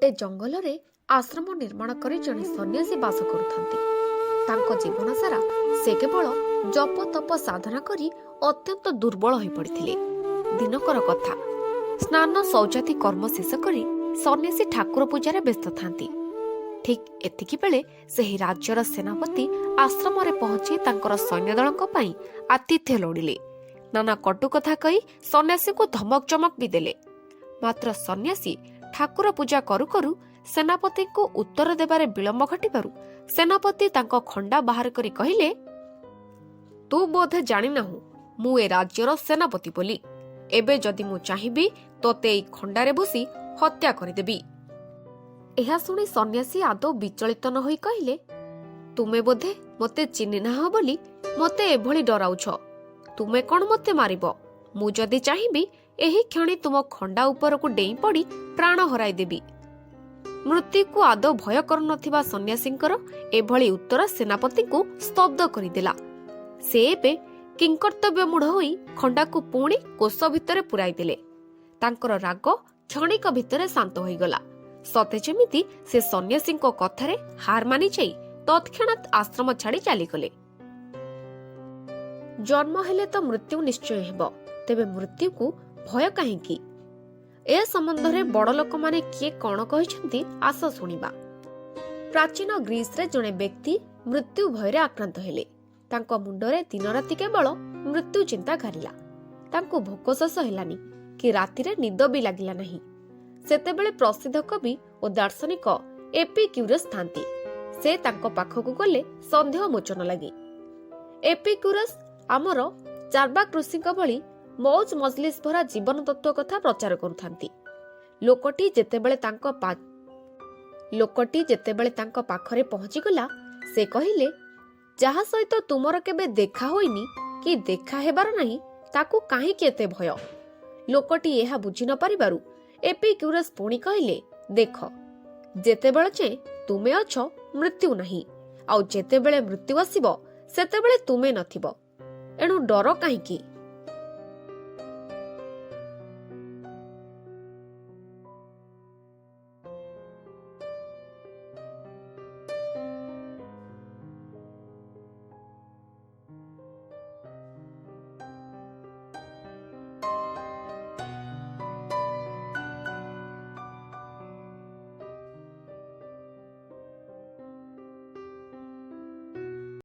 ଗୋଟେ ଜଙ୍ଗଲରେ ଆଶ୍ରମ ନିର୍ମାଣ କରି ଜଣେ ସନ୍ନ୍ୟାସୀ ବାସ କରୁଥାନ୍ତି। ତାଙ୍କ ଜୀବନ ସାରା ସେ କେବଳ ଜପ ତପ ସାଧନା କରି ଅତ୍ୟନ୍ତ ଦୁର୍ବଳ ହୋଇପଡ଼ିଥିଲେ। ଦିନକର କଥା, ସ୍ନାନ ଶୌଚାଦି କର୍ମ ଶେଷ କରି ସନ୍ନ୍ୟାସୀ ଠାକୁର ପୂଜାରେ ବ୍ୟସ୍ତ ଥାନ୍ତି। ଠିକ୍ ଏତିକି ବେଳେ ସେହି ରାଜ୍ୟର ସେନାପତି ଆଶ୍ରମରେ ପହଞ୍ଚି ତାଙ୍କର ସୈନ୍ୟଦଳଙ୍କ ପାଇଁ ଆତିଥ୍ୟ ଲୋଡ଼ିଲେ। ନାନା କଟୁ କଥା କହି ସନ୍ନ୍ୟାସୀଙ୍କୁ ଧମକ ଚମକ ବି ଦେଲେ। ମାତ୍ର ସନ୍ନ୍ୟାସୀ ଠାକୁର ପୂଜା କରୁ କରୁ ସେନାପତିଙ୍କୁ ଉତ୍ତର ଦେବାରେ ବିଳମ୍ବ ଘଟିବାରୁ ସେନାପତି ତାଙ୍କ ଖଣ୍ଡା ବାହାର କରି କହିଲେ, ତୁ ବୋଧେ ଜାଣିନାହୁଁ ମୁଁ ଏ ରାଜ୍ୟର ସେନାପତି ବୋଲି। ଏବେ ଯଦି ମୁଁ ଚାହିଁବି, ତୋତେ ଏଇ ଖଣ୍ଡାରେ ଭୁସି ହତ୍ୟା କରିଦେବି। ଏହା ଶୁଣି ସନ୍ନ୍ୟାସୀ ଆଦୌ ବିଚଳିତ ନ ହୋଇ କହିଲେ, ତୁମେ ବୋଧେ ମୋତେ ଚିହ୍ନି ନାହଁ ବୋଲି ମୋତେ ଏଭଳି ଡରାଉଛ। ତୁମେ କ'ଣ ମୋତେ ମାରିବ? ମୁଁ ଯଦି ଚାହିଁବି, ଏହି କ୍ଷଣି ତୁମ ଖଣ୍ଡା ଉପରକୁ ଡେଇଁ ପଡ଼ି ପ୍ରାଣ ହରାଇଦେବି। ମୃତ୍ୟୁକୁ ଆଦୌ ଭୟ କରୁନଥିବା ସନ୍ନ୍ୟାସୀଙ୍କର ଏଭଳି ଉତ୍ତର ସେନାପତିଙ୍କୁ ସ୍ତବ୍ଧ କରିଦେଲା। ସେ ଏବେ କିଙ୍କର୍ତ୍ତବ୍ୟମୂଢ଼ ହୋଇ ଖଣ୍ଡାକୁ ପୁଣି କୋଷ ଭିତରେ ପୁରାଇ ଦେଲେ। ତାଙ୍କର ରାଗ କ୍ଷଣିକ ଭିତରେ ଶାନ୍ତ ହୋଇଗଲା। ସତେ ଯେମିତି ସେ ସନ୍ନ୍ୟାସୀଙ୍କ କଥାରେ ହାର ମାନିଯାଇ ତତ୍କ୍ଷଣାତ୍ ଆଶ୍ରମ ଛାଡ଼ି ଚାଲିଗଲେ। ଜନ୍ମ ହେଲେ ତ ମୃତ୍ୟୁ ନିଶ୍ଚୟ ହେବ, ତେବେ ମୃତ୍ୟୁକୁ ଭୟ କାହିଁକି? ଏ ସମ୍ବନ୍ଧରେ ବଡ଼ ଲୋକମାନେ କିଏ କ'ଣ କହିଛନ୍ତି, ଆସ ଶୁଣିବା। ପ୍ରାଚୀନ ଗ୍ରୀସରେ ଜଣେ ବ୍ୟକ୍ତି ମୃତ୍ୟୁ ଭୟରେ ଆକ୍ରାନ୍ତ ହେଲେ। ତାଙ୍କ ମୁଣ୍ଡରେ ଦିନରାତି କେବଳ ମୃତ୍ୟୁ ଚିନ୍ତା ଘାରିଲା। ତାଙ୍କୁ ଭୋକ ଶୋଷ ହେଲାନି କି ରାତିରେ ନିଦ ବି ଲାଗିଲା ନାହିଁ। ସେତେବେଳେ ପ୍ରସିଦ୍ଧ କବି ଓ ଦାର୍ଶନିକ ଏପିକ୍ୟୁରସ୍ ଥାନ୍ତି। ସେ ତାଙ୍କ ପାଖକୁ ଗଲେ ସନ୍ଦେହ ମୋଚନ ଲାଗି। ଏପିକ୍ୟୁରସ୍ ଆମର ଚାର୍ବାକ ଋଷିଙ୍କ ଭଳି ମୌଜ ମଜଲିସ ଭରା ଜୀବନ ତତ୍ତ୍ୱ କଥା ପ୍ରଚାର କରୁଥାନ୍ତି। ଲୋକଟି ଯେତେବେଳେ ତାଙ୍କ ପାଖରେ ପହଞ୍ଚିଗଲା, ସେ କହିଲେ, ଯାହା ସହିତ ତୁମର କେବେ ଦେଖା ହୋଇନି କି ଦେଖା ହେବାର ନାହିଁ, ତାକୁ କାହିଁକି ଏତେ ଭୟ? ଲୋକଟି ଏହା ବୁଝି ନ ପାରିବାରୁ ଏପିକ୍ୟୁରସ୍ ପୁଣି କହିଲେ, ଦେଖ, ଯେତେବେଳେ ଯାଏଁ ତୁମେ ଅଛ, ମୃତ୍ୟୁ ନାହିଁ। ଆଉ ଯେତେବେଳେ ମୃତ୍ୟୁ ଆସିବ, ସେତେବେଳେ ତୁମେ ନଥିବ। ଏଣୁ ଡର କାହିଁକି?